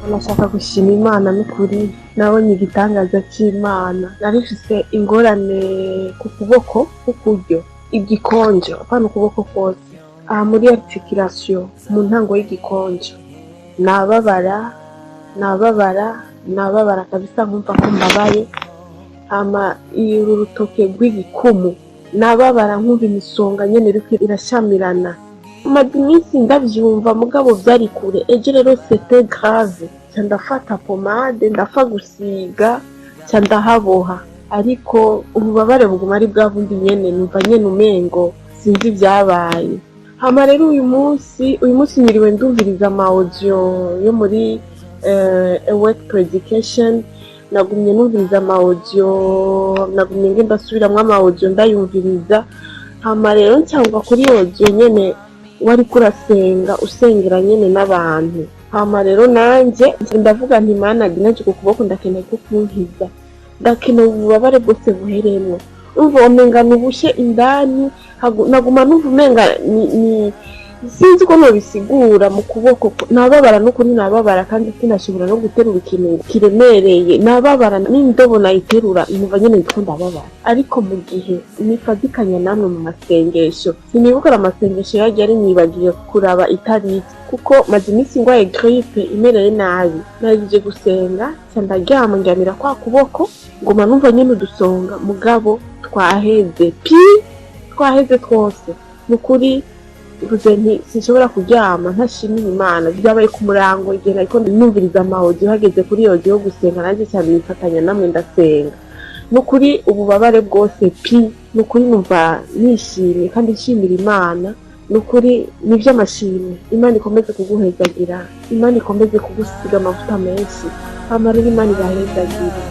Nashaka gushima Imana n'ukuri, nabonye igitangaza c'Imana. Nari mfise ingorane ku kuboko k'ukuryo, igikonjo, apana ukuboko kose, aha muri articulation mu ntango y'igikonjo. Nababara, nababara, nababara kabisa, nkumva ko mbabaye. Hama uru rutoke rw'igikumu nababara, nkumva imisonga nyene iriko irashamirana. Maze iminsi ndavyumva, mugabo vyari kure. Ejo rero c'était grave, ca ndafata pommade, ndafa gusiga, ca ndahaboha, ariko ububabare buguma ari bwa bundi nyene. Numva nyene umengo sinzi ivyabaye. Hama rero uyu munsi niriwe ndumviriza ama audio yo muri Awake Predication. Nagumye numviriza ama audio, nagumye ngenda asubiramwo ama audio, ndayumviriza. Hama rero nsanga kuri audio nyene wariko urasenga, usengera nyene n'abantu. Hama rero nanje ndavuga nti: "Mana, nanje ku kuboko ndakeneye ko kunkiza, ndakeneye ububabare bwose buheremwo." Umva, umenga nubushe indani, naguma numva umenga ni sinzi ko nobisigura. Mu kuboko nababara n'ukuri, nababara kandi sinashobora no guterura ikintu kiremereye. Nababara n'indobo nayiterura, numva nyene ndiko ndababara. Ariko mu gihe nifadikanya namwe mu masengesho, sinibuka amasengesho yagiye ari, nibagiye kuraba itariki kuko maze iminsi ngwaye grippe imereye nabi. Narije gusenga, nca ndaryama, ndyamira kwa kuboko, nguma numva nyene udusonga, mugabo twaheze pi, twaheze twose. Nukuri mvuze nti sinshobora kuryama ntashimira Imana. Byabaye ku murango igihe nariko numviriza ama audio, hageze kuri iyo audio yo gusenga, nanjye cyane nifatanya namwe ndasenga. Nukuri ububabare bwose pi. Nukuri numva nishimye kandi nshimira Imana. Nukuri ni iby'amashimwe. Imana ikomeze kuguhezagira, Imana ikomeze kugusiga amavuta menshi. Hama rero Imana ibahezagire.